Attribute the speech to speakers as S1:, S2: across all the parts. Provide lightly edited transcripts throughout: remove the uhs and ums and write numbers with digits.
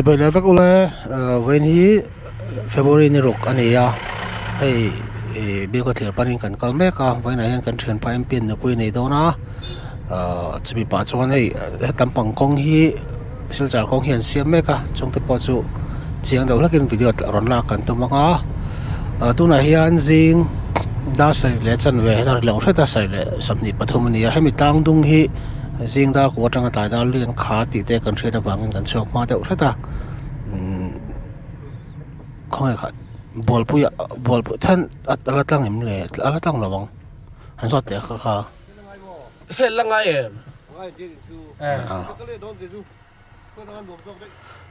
S1: Chibai leh vek ule vawiin hi February ni ruk a ni a hei ih biak a thlir panin kan kal mek a vawiinah hian kan thianpa M P an nupui a nei dawn a ahh chumi pah chuan hei hetam pang kawng hi silchar kawng hi an siam mek a chungte pawh chu chiang deuh hlekin video rawn lak kan tum ang a ah tunah hian zing dar sarih leh chanve a ri loh hret a sarih leh 23 a ni a hemi tlang dung hi. Zing dar kua atanga tlai dar lian khar tih te kan hriat avangin kan chhuak hma deuh hret a umm khawnge kha bualpui ah bualpui then a la tlang em le a la tlang lo ang an zawt teh kha kha.
S2: Hel la ngai em?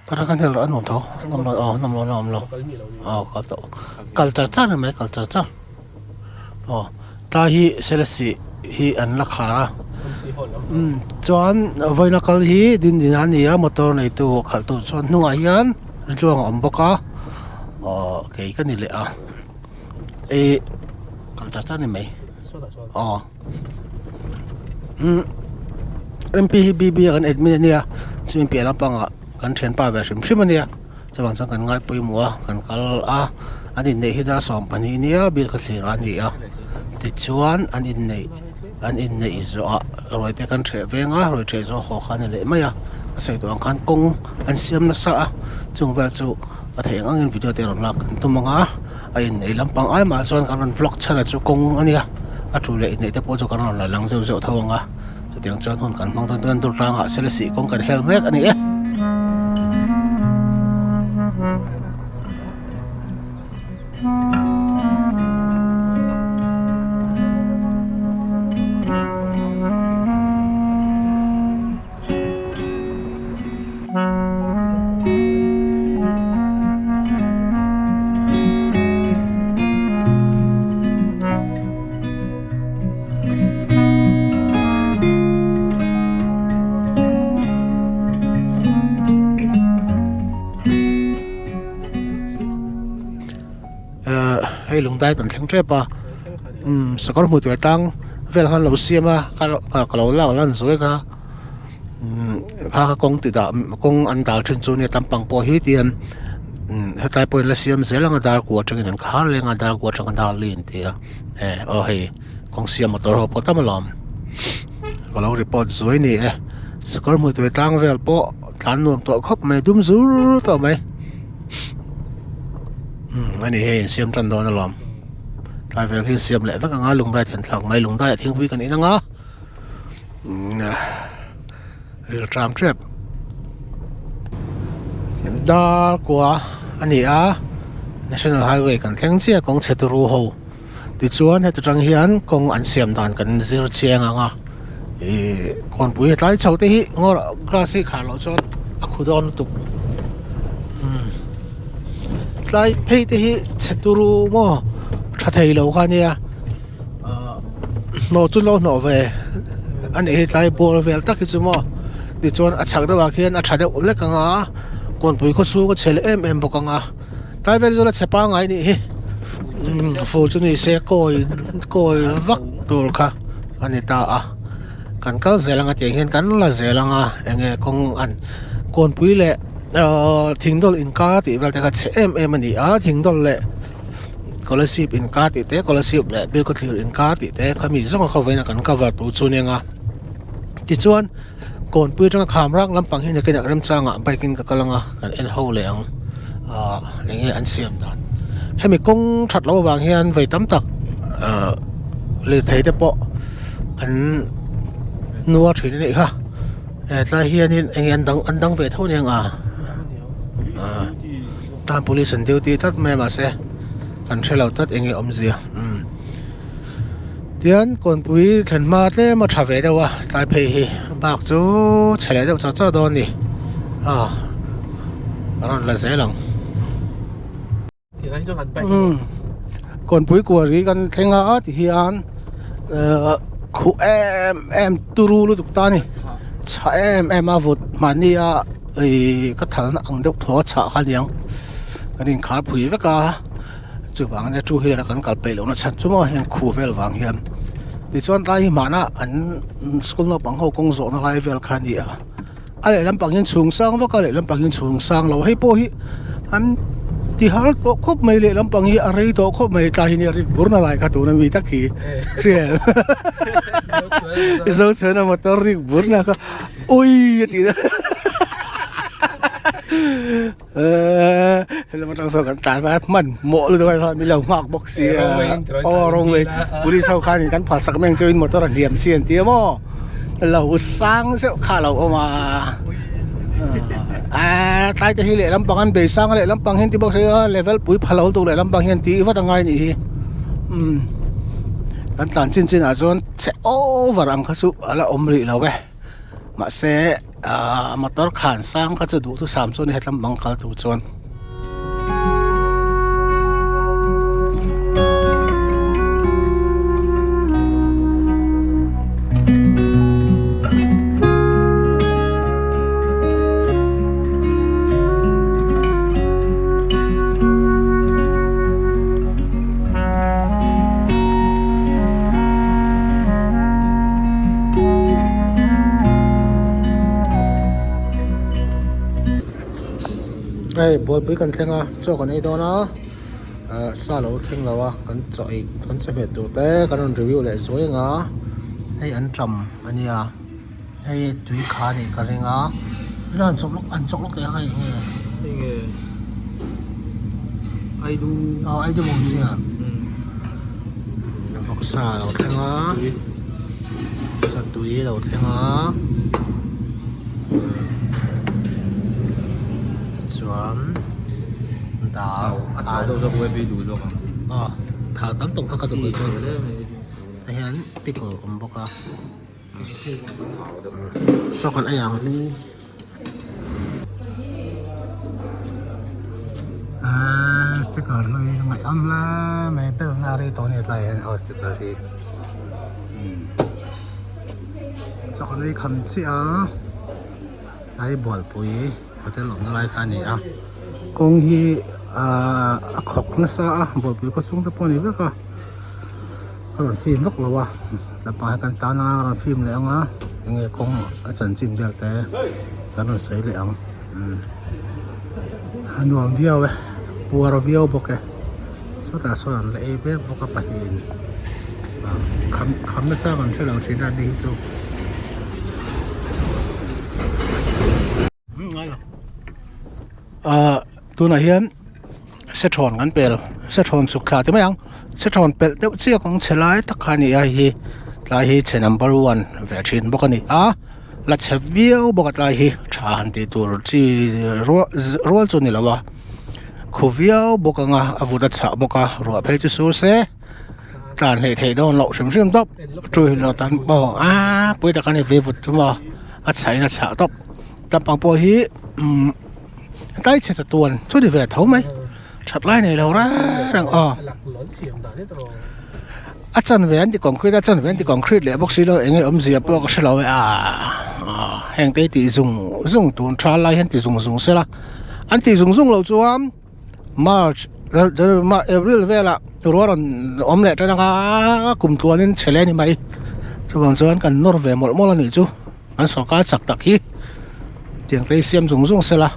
S1: Tara khan hel a nuam tho nuam lo aw nuam lo nuam lo aw kal tawh kal char char a ni mai kal char char aw tlai hi selesih hi an la khar a umm chuan vawiina kal hi dindin a ni a motor neitu khalh tur chuan hnungah hian ritluang a awm bawk a aw kei ka ni leh a ih kal char char a ni mai aw. Umm M_P hi B_B a kan admin a nia chumi piah lampangah kan thianpa ve hrim hrim a nia chuvang chuan kan ngai pawimawh a kan kal a an inneih hi dar 12 nia bill kha thlir a ni a tichuan an inneih an inneih zawhah ruai te kan hreh veng a ruai hreh zawh haw kha a ni leh mai a a sawi tawh ang khan kawng an siam nasa a chung vel chu a theih ang angin video te rawn lak kan tum ang a. A inneih lampang ai mah chuan kan rawn vlog chhan a chu kawng a nia a thu leh inneih te pawh chu kan rawn la lang zeuh zeuh tho ang a chutiang chuan hun kan hmang dawn dawn dur tlangah selesih kawng kan hel mek a ni e. Hei lungdai kan thleng tep a umm sakawr hmuh tur tang vel khan lo siam a ka lo lak lan zuai kha. Kha kha kawng ti dah kawng an dal thin chu nia tam pang pawh hi tihian hetlai pawh in la siam zel ang a dar kua atangin an khar leng a dar kua atanga dar li an ti a eh aw hei kawng siam motor ho pawh tam alawm ka lo report zuai ni e sakawr hmui tui tlang vel pawh tlan nuam tawh khawp mai dum zur tawh mai umm ani hei in siam tan dawn alawm tlai vel hi siam leh vek anga lungdai then thlak mai lungdai ah thingpui kan in ang a. Ril tram tep dar kua a ni a national highway kan thleng chiah kawng chhe turu ho tichuan heti tang hian kawng an siam dan kan zir chiang ang a ihh kawnpui a tlai chho te hi ngaw grass hi khar loh chuan a khu dawn lutuk umm tlai phei te hi chhe turu maw tha thei lo kha nia. Hnawh chu lo hnawh ve a nih hi tlai bawr vel tak hi chu maw tichuan a chhak deuhah khian a tha deuh lek ang a kawnpui khaw chhung a chhe leh em em bawk ang a tlai vel chu la chhe pangngai a nih hi fur chu ni se kawi kawi vak tur kha a ni ta a kan kal zel ang a tiang hian kan la zel ang a eng nge kawng an kawnpui leh ahh thingdawl inkar tih vel te kha chhe em em a ni a thingdawl leh. Scholarship inkar tih te scholarship leh bill khawthlir inkar tih te khami zawng a khaw vawiin a kan cover tur chu nia nga tichuan kawnpui atanga kham rang lampang hi nakinah remchangah bike in ka kal anga kan en ho leh ang ahh eng nge an siam dan hemi kawng that loh avang hian vawi tam tak ahh lirthei te pawh an nuar thin a nih kha hetlai hianin eng nge an dang an dang ve tho aniang a ahh. Tan police an duty tlat mai a mahse kan hre lo tlat eng nge awmzia umm tian kawnpui thlen hma tlem a tha ve deuh a tlai phei hi bak chu chhe leh deuh char char dawn a ni a a rawn la zel ang umm kawnpui kuar hi kan thleng a ti hian ehh khuh em em turu lutuk ta a ni chhah em em a vut mahni a. Ih ka thalna ang deuh thaw a chhah kha aniang kan inkhar phui vek a chuvang ania two wheeler a kan kal peih lohna chhan chu maw heng khu vel vang hian tichuan tlai hi hmanah an school naupang ho kawng zawhna lai vel kha a ni a. A lehlam pang hian chhung sang vak a lehlam pang hian chhung sang lo hei pawh hi an ti har tawh khawp mai lehlam pang hi a rei tawh khawp mai tlai hi nia rik bur na lai kha tuna mi tak hi hria em zo chuan a motor rik bur na kha ui a tih na Eee helama tang sawn kan tlan vai a hman mawh lutuk a kha min lo nghak bawk si a aw rawng mai police ho khanin kan phal sak mai ang chuan motor a hniam si an ti a maw lo sang zeuh kha a lo awm a aaa tlai te hi lehlam pang an bei sang a lehlam pang hian ti bawk se a level pui pha lo lutuk lehlam pang hian tih vat a ngai a nih hi umm kan tlan chin chin ah chuan chhe over ang kha chu a la awm rih lo e. Mahse ahh motor khan sang kha chu duhthusam chu a ni hetlam bang kal tur chuan. Hei bualpui kan thleng a chaw kan ei dawn a ah sa lo thleng lo a kan chaw ei kan chawhmeh tur te kan rawn review leh zuai ang a hei an ṭam a nia hei tui kha a nih ka ring a tunah an chawk lawk an chawk lawk leh ang a eng nge aw aidu bawm chiah. Vawksa a lo thleng a satui a lo thleng a chuan dal aw thau tam tawk kha ka duh chu tah hian pickle a awm bawk a chaw kan ei ang. Ahh sticker hlui ngaihawm hle mai bel na rei tawh a ni tlaiah hian aw sticker hi umm chaw an ei kham chiah a tlai bualpui hotel awmna lai kha a ni a kawng hi ahh a khawk nasa a bualpui khaw chhung te pawh a ni vek a a rawn fim vak lo a tlapa hi kan tan a a rawn fim leh ang a enge kawng a chanchin vel te kan rawn sawi leh ang umm a nuam viau e puar viau bawk e sawtah sawn an la ei vek bawk a pahnihin ah kham kham na chang an hrelo thin a ni hi chu. Ahh tunah hian sethawn kan pel sethawn chhuk thla ti mai ang sethawn pelh deuh chiah kawng chhe lai tak kha a ni a hei hi tlai hi chhe number one ve thin bawk a ni a la chhe viau bawk a tlai hi tha han tih tur chi rual rual chu a ni lo a khu viau bawk ang a a vut a chhah bawk a ruah phei chu sur se. Tlan hleih theih dawn loh hrim hrim tawp two wheeler tan pawh aaa pui tak a ni ve vut chu maw a chhah in a chhah tawp lampang pawh hi umm tlai chhe ta tuan chu ni ve tho mai that lai nei lo reng reng aw a chanve an ti concrete a chanve an ti concrete leh bawk si lo eng nge awmzia pawh ka hre lo e aaa heng te hi tih zung zung tun tha lai hian ti zung zung se la an tih zung zung loh chuan. March April velah ruah rawn awm leh tan anga kum tluanin chhe leh a ni mai chuvang chuan kan nawr ve mawlh mawlh a nih chu kan sorkar chak tak hi tiang te hi siam zung zung sela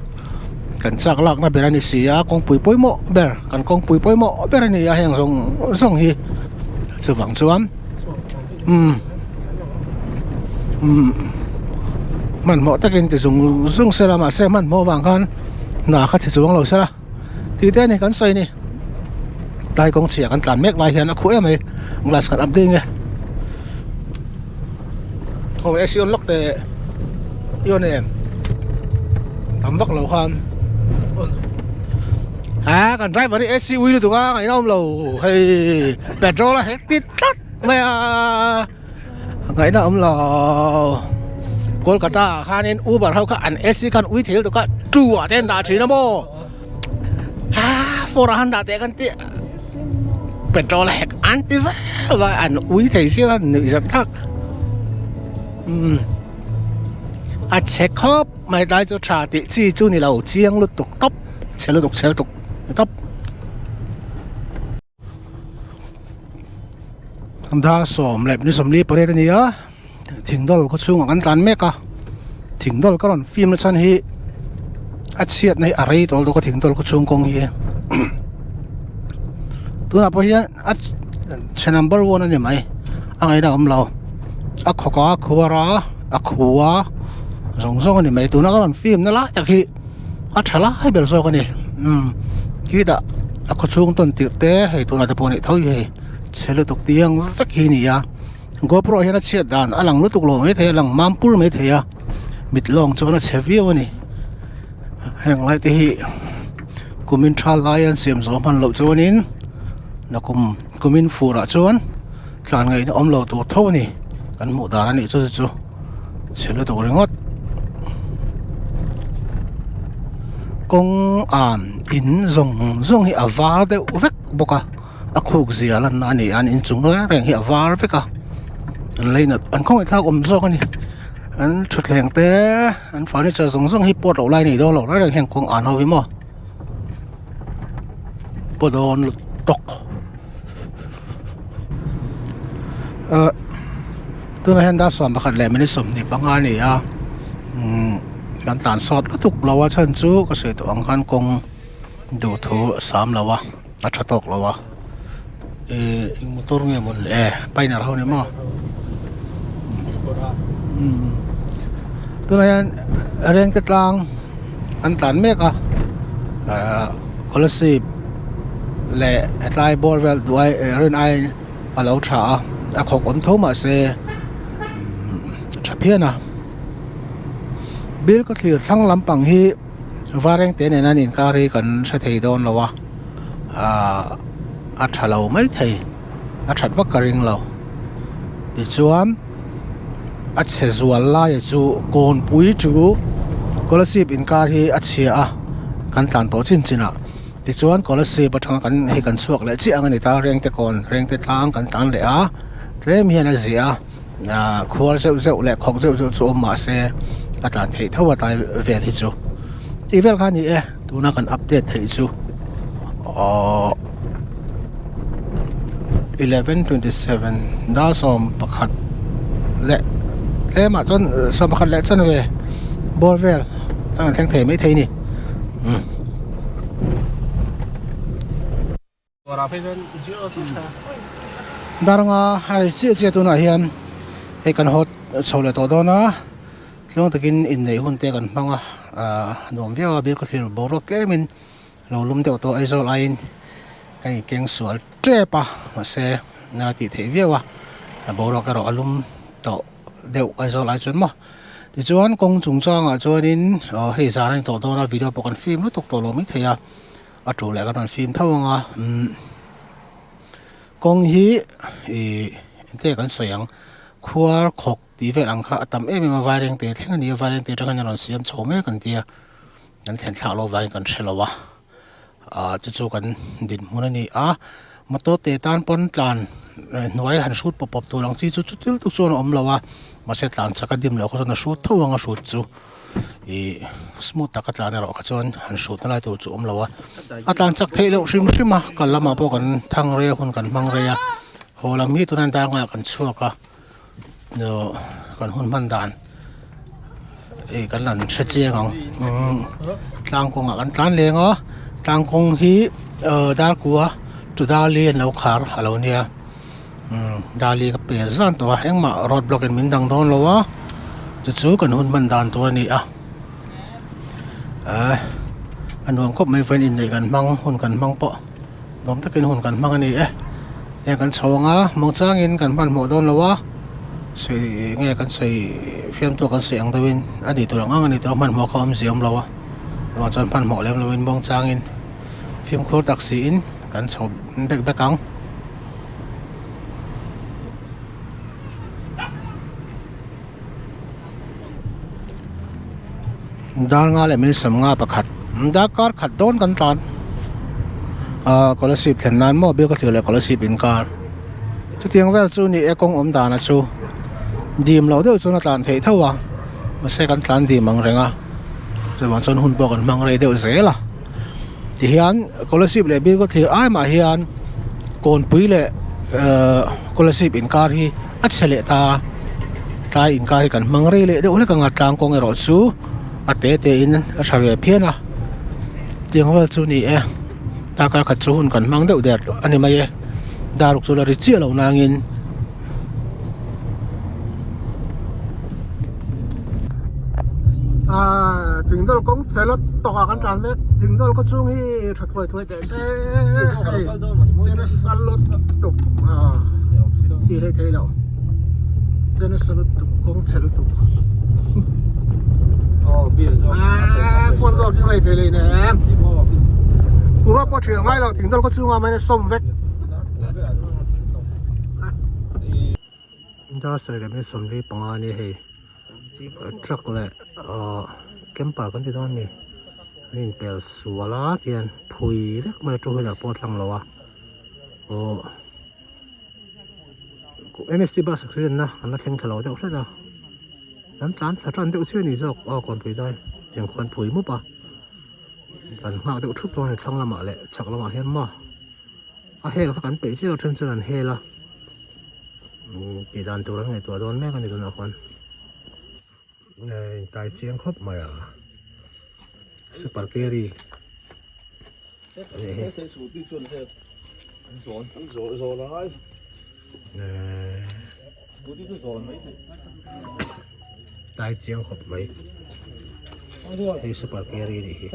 S1: kan chak lakna ber a ni si a kawngpui pawimawh ber kan kawngpui pawimawh ber a ni a heng zawng zawng hi chuvang chuan umm umm hmanhmawh takin ti zung zung sela mahse hmanhmawh avang khan hna kha chhe chuang lo sela tih te a ni kan sawi a ni tlai kawng chhia kan tlan mek lai hian a khuh em mai glass kan up ding e khaw ac on lawk teh i on em tam vak lo khan ha kan driver hi ac ui lutuk a ngaihna awm lo hei petrol a hek tit tlat mai a ngaihna awm lo Kolkata ah khanin Uber ho kha an AC khan ui thei lutuk a two ah te an dah thin a maw ha four ah han dah teh kan tih petrol a hek an ti zel a an ui thei sia a nuih zat thak umm a chhe khawp mai tlai chu tha tih chi chu ni lo chiang lutuk tawp chhe lutuk chhe lutuk tawp. Dar 18 ni 48 a ni a thingdawl khaw chhungah kan tlan mek a. Thingdawl ka rawn film na chhan hi a chhiatna hi a rei tawh lutuk a thingdawl khaw chhung kawng hi tunah pawh hian a chhe number one a ni mai a ngaihna a awm lo a khawk a khuar a a khu a zawng zawng a ni mai tuna ka rawn film na lai tak hi a tha lai ber zawk a ni umm khitah a khaw chhung tawn tirh te hei tunah te pawh a nih tho hi hei chhe lutuk tiang vek hi a ni a. GoPro hian a chhiat dan a lang lutuk lo maithei a lang mam pur maithei a mit lawng chuan a chhe viau a ni heng lai te hi kumin tha lai an siam zawh hman loh chuanin nakum kumin fur ah chuan tlan ngaihna awm lo tur tho a ni kan hmuh dan a nih chu chu chhe lutuk ringawt kawng an in zawng zawng hi a var deuh vek bawk a. A khuk zia lanna a ni a an inchung reng reng hi a var vek a an lei nat an khawngaih thlak awm zawk a ni an thutthleng te an furniture zawng zawng hi pawt loh lai nei dawn lo reng reng hian kawng an ho hi maw paw dawn lutuk ah tunah hian dar 11 leh minute 25 a ni a umm kan tlan sawt lutuk lo a chhan chu ka sawi tawh ang khan kawng duhthu a sam lo a. A tha tawk lo a ih eng motor nge maw ni le pioneer ho ni maw umm tunah hian rengte tlang an tlan mek a ahh kolasib leh hetlai bawr vel duai rin ai a lo tha a a khawk awm tho mahse a tha phian a bill ka thlir thlang lampang hi. Varengte nena an inkar hi kan hre thei dawn lo a ahh a tha lo mai thei a that vak ka ring lo tichuan a chhe zual laia chu kawnpui chu kolasib inkar hi a chhia a kan tlan tawh chin chin ah tichuan kolasib atanga kan hei kan chhuak leh chiah ang a ni ta rengte kawn rengte tlang kan tlan leh a tlem hian a ziah a. Ahh khuar zeuh zeuh leh khawk zeuh zeuh chu awm mah se a tlan theih tho a tlai vel hi chu tih vel kha a ni e tuna kan update theih chu aww 11:27 dar 11 leh tlemah chuan 11 leh chanve bawr vel a rawn thleng thei maithei a ni umm. Daranga a ri chiah chiah tunah hian hei kan haw chho leh tawh dawn a tluang takin inneih hun te kan hmang a ahh nuam viau a biak a thlir boruak tlemin lo lum deuh tawh Aizawl aiin ka inkeng sual tep a mahse nala tih theih viau a boruak erawh a lum tawh deuh Aizawl ai chuan maw tichuan kawng chungchangah chuanin aw hei zan a ni tawh dawn a video pawh kan film lutuk tawh lo maithei a. A tul leh kan rawn fim tho ang a umm kawng hi ih eng te kan sawi ang khuar khawk tih vel ang kha a tam em em a vairengte thleng a ni a vairengte atang hian a rawn siam chho mek an tia kan thlen thlak loh vangin kan hre lo a ah chu chu kan dinhmun a ni a motor te tan pawn tlan hnuai han hrut pawp pawp tur ang chi chu chuti lutuk chuan a awm lo a mahse tlan chak a dim loh kha chuan a hrut tho ang a hrut chu. Ih smooth taka tlan erawh kha chuan han hrutna lai tur chu awm lo a a tlan chak theih loh hrim hrim a kal lamah pawh kan thang rei a hun kan hmang rei a haw lam hi tunah dar nghah kan chhuak a kan hun hman dan ih kan han hre chiang ang umm tlang kawngah kan tlan leng a tlang kawng hi dar kua chu dar li an lo khar a lo nia. Umm dali ka pel zan tawh a engmah road block in min dang dawn lo a chu chu kan hun hman dan tur a ni a ahh a nuam khawp mai vawiin inneih kan hmang hun kan hmang pawh nuam takin hun kan hmang a ni e heng kan chho ang a mawngchangin kan hmanhmawh dawn lo a sawi nge kan sawi fiamtu kan sawi ang deuhin a nih tur ang ang a ni tawh a hmanhmawh kha awmzia awm lo a chuvang chuan hmanhmawh lem lovin mawngchangin fimkhur tak siin kan chho bek bek ang. Dar nga leh minute 51 darkar khat dawn kan tlan ah kolasib thlen nan maw biak a thlir leh kolasib inkar chutiang vel chu ni e kawng awm dana chu dim loh deuh chuan a tlan theih tho a mahse kan tlan dim ang reng a chuvang chuan hun pawh kan hmang rei deuh zel a. Tihian Kolasib leh Birkaw thlir ai mah hian Kawnpui leh Kolasib inkar hi a chhe leh ta. tlai inkar hi kan hmang rei leh deuh hlek ang a tlang kawng erawh chu a te te in a tha ve phian a tiang vel chu ni e darkar khat chu hun kan hmang deuh der a ni mai e daruk chu la ri chiah loh nangin. Aaa thingdawl kawng che lawt tawkah kan tlan mek thingdawl khaw chhung hi tha thuai thuai teh se hei che nasa lutuk aaa tih hlei thei lo che nasa lutuk kawng chhe lutuk aaa phone pawh keng hlei thei leh nem kuhva pawh ṭhial ngai lo thingdawl khaw chhungah mai sawm vek. Dar sarih leh minute 45 a nia hei truck leh ahh camper kan ti dawn a ni an inpel sual a tihian phui vek mai a two wheeler pawh a tlang lo a aww M S T bus accident na kan la thleng thla lo deuh hlet a an tlan thla tan deuh chiah a ni zawk aw kawnpui dai tiang khuan phui mup a kan nghak deuh thup dawn a ni thlang lamah leh chhak lamah hian maw. A hel kha kan peih chiah lo then chuan an hel a tih dan tur an ngaihtuah dawn mek a ni tunah khuan intai chiang khawp mai a super carry tai chiang khawp mai hei super carry a nih hi.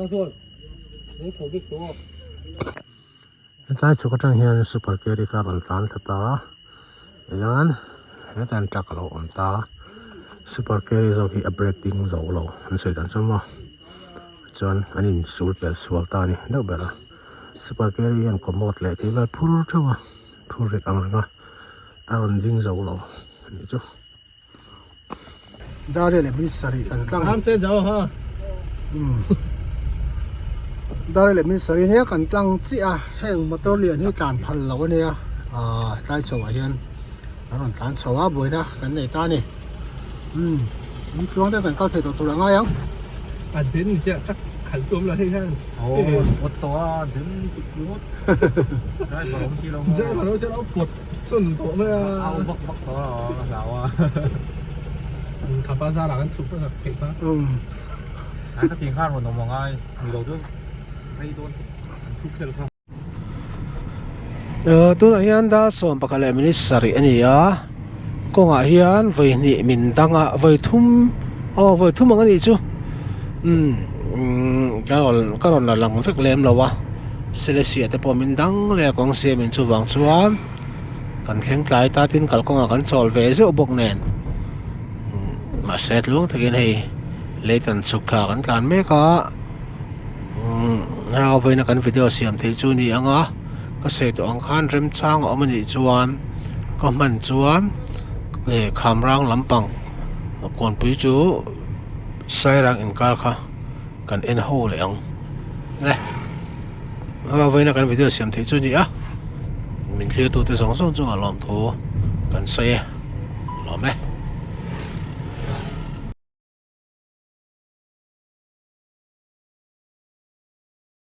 S1: Hetlai chhuk atang hian super carry kha a rawn tlan thla ta a tichuan hetah hian truck a lo awm ta a super carry zawk hi a brake ding zo lo an sawi dan chu maw chuan an in sul pel sual ta a ni deuh ber a super carry hian commode leh tih vel phur theuh a phur rit ang reng a a rawn ding zo lo a nih chu. Dar leh minute sarih kan tlang.
S2: Ram se jo ha.
S1: Dar leh minute sarih nia kan tlang chiah a heng motor lian hi tlan phal lo ania ah tlai chho ah hian an rawn tlan chho a buaina kan nei ta a ni umm in tluang te kan kal thei tawh tur a ngai ang.
S2: A den ni chiah tak khalh tu awm lo hei hian.
S3: Aw pawt tawh a den tuk ringawt. Driver awm si lo maw.
S2: Driver awm si lo pawt. Sawn tawh mai a.
S3: Au vak vak tawh a a hlau a.
S2: Kha bazar ah kan chhuk hmasak theih kha.
S3: Ai kha ting khan rawn awm angai ni lo chu rei dawn an thu khel kha.
S1: Tunah hian dar 11 leh minute sarih a ni a, kawngah hian vawi hnih min dang a, vawi thum aw vawi thum ang a nih chu umm ka rawn ka rawn la lang vek lem lo a. Selesia te pawh min dang leh a kawng siamin chuvang chuan kan thleng tlai ta tin kalkawngah kan chawl ve zeuh bawk nen mahse tluang takin hei leitan chhuk thla kan tlan mek a umm a vawiina kan video siam theih chu ni ang a ka sawi tawh ang khan remchang a awm a nih chuan ka hman chuan eh khamrang lampang kawnpui chu sairang inkar kha. Kan en ho leh ang e hama vawiina kan video siam theih chu a ni a min thlir tute zawng zawng chungah lawmthu kan sawi e lawm e.